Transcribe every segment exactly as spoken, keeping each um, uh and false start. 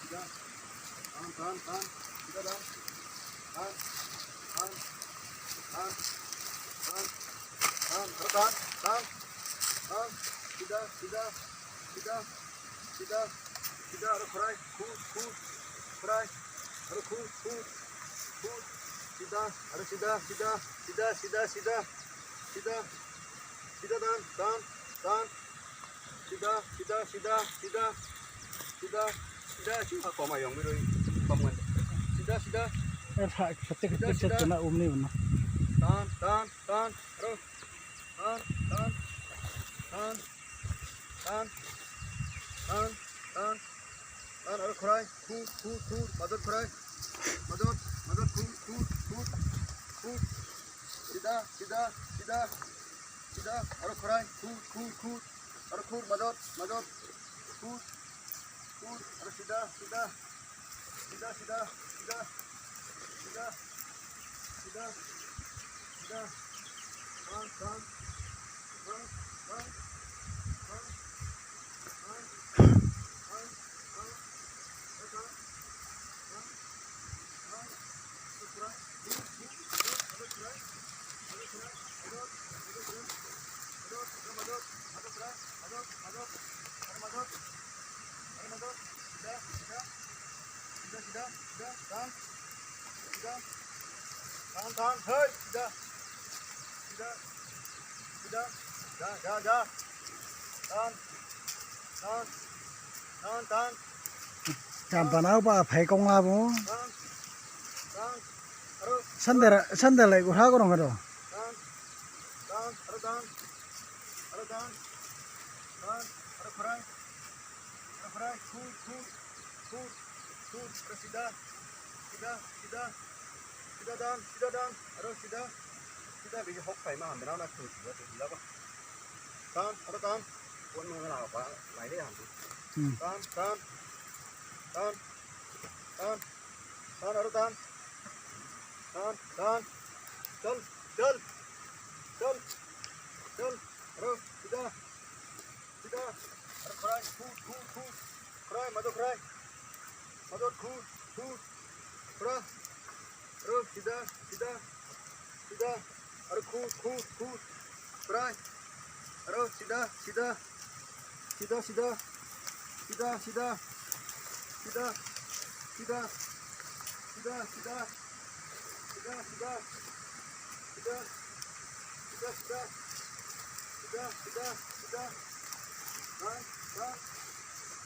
Tahan, tahan, tahan. Sida, tahan. Tahan. Tahan. Tahan. Tahan. Tahan. Tahan. Tahan. Tahan. Tahan. Sida, sida. Sida. Sida. Sida. Aro khurai. Khur, khur. Khurai. Aro khur, khur. Khur. Sida. Aro sida, sida. Sida, sida, sida. Sida. Sida, tahan. Tahan. Tahan. Sida, sida, sida, sida. Sida, sida, sida. Koma yong mi rui. Koma. Sida, sida. Eh, tha, khatik, sida, khatik, sida. Chat na um ni un. Tahan, tahan, tahan. Aro. Tahan, tahan. Tahan. Tahan. Tahan. Tahan. Tahan. Aro khurai. Khur, khur, khur. Majot khurai. Majot, majot, khur, khur, khur. Khur. Sida, sida, sida. Sida, aro khurai, khur, khur, khur. Aro khur, majot, majot. Khur, khur, aro sida, sida. Sida, sida, sida. Sida, sida, sida. Tahan, tahan. Tahan, tahan. Tahan. Tahan, tahan, hei, sida. Sida. Sida. Ja, ja, ja. Tahan. Tahan. Tahan, tahan. Jam panau ba phai kong la bo. Tahan. Tahan. Aro. Sandal, sandal lai ko ha ko rong do. Tahan. Tahan. Aro tahan. Aro tahan. Tahan. Aro khurai. Aro khurai. Khur, khur. Khur. Khur. Aro sida. Sida. Sida. Sida tahan. Sida tahan. Aro sida. Sida, bisi hok phai ma ham, benau na tu, tu, tu, tu, tu. Tahan, aro tahan. Pon ma la pa, mai de ham tu. Hmm. Tahan, tahan. Tahan. Tahan. Tahan, aro tahan. Tahan, tahan. Chal, chal. Chal. Chal. Aro, sida. Sida. Aro khurai, khur, khur, khur. Khurai, majot khurai. Majot khur, khur. Khurai. Aro, sida, sida, sida. Aro, khur, khur, khur. Khurai. Aro, sida, sida. Sida, sida. Sida, sida. Sida. Sida. Sida, sida. Sida, sida. Sida. Sida, sida. Sida, sida, sida. Tahan, tahan.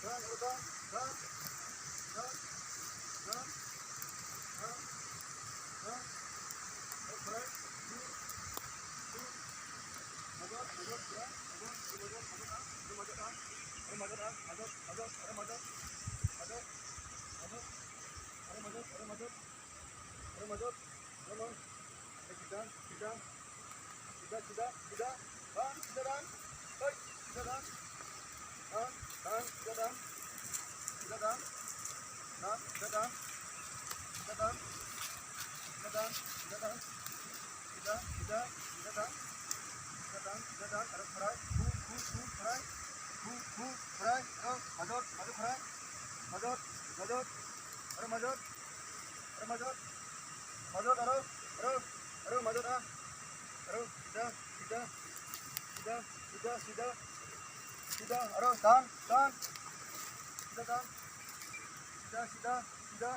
Tahan, aro tahan. Tahan. Tahan. Tahan. Sida, sida, sida. Tahan, sida, tahan. Hei, sida, tahan. Tahan, tahan, sida, tahan. Sida, tahan. Tahan, sida, tahan. Sida, tahan. Sida, tahan, sida, tahan. Sida, sida, sida, tahan. Sida, tahan, sida, tahan. Aro khurai. Khur, khur, khur, khurai. Khur, khur, khurai. Aro, majot, majot, khurai. Majot, majot. Aro majot. Aro majot. Majot, aro, aro, aro, majot, ah. Aro, sida, sida, sida, sida, sida, sida, aro, tahan, tahan. Sida, tahan. Sida, sida, sida.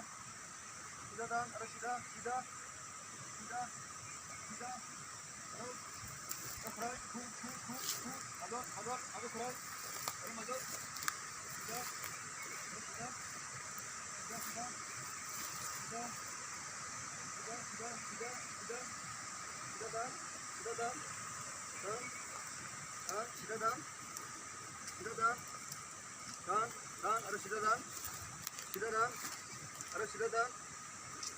Sida, tahan, aro, sida, sida, sida, sida. Aro, aro, khurai, khur, khur, khur, khur. Majot, majot, aro, khurai. Aro, majot. Sida, aro, sida. Sida, sida. Sida, sida, sida, sida. Sida, tahan, sida, tahan. Tahan, tahan, sida, tahan. Sida, tahan. Tahan, tahan, aro sida, tahan. Sida, tahan. Aro sida, tahan.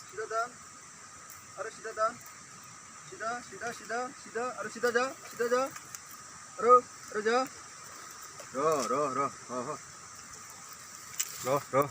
Sida, tahan. Aro sida, tahan. Sida, sida, sida, sida. Aro sida, ja, sida, ja. Aro, aro, ja. Ro, ro, ro, ro, ro. Ro, ro.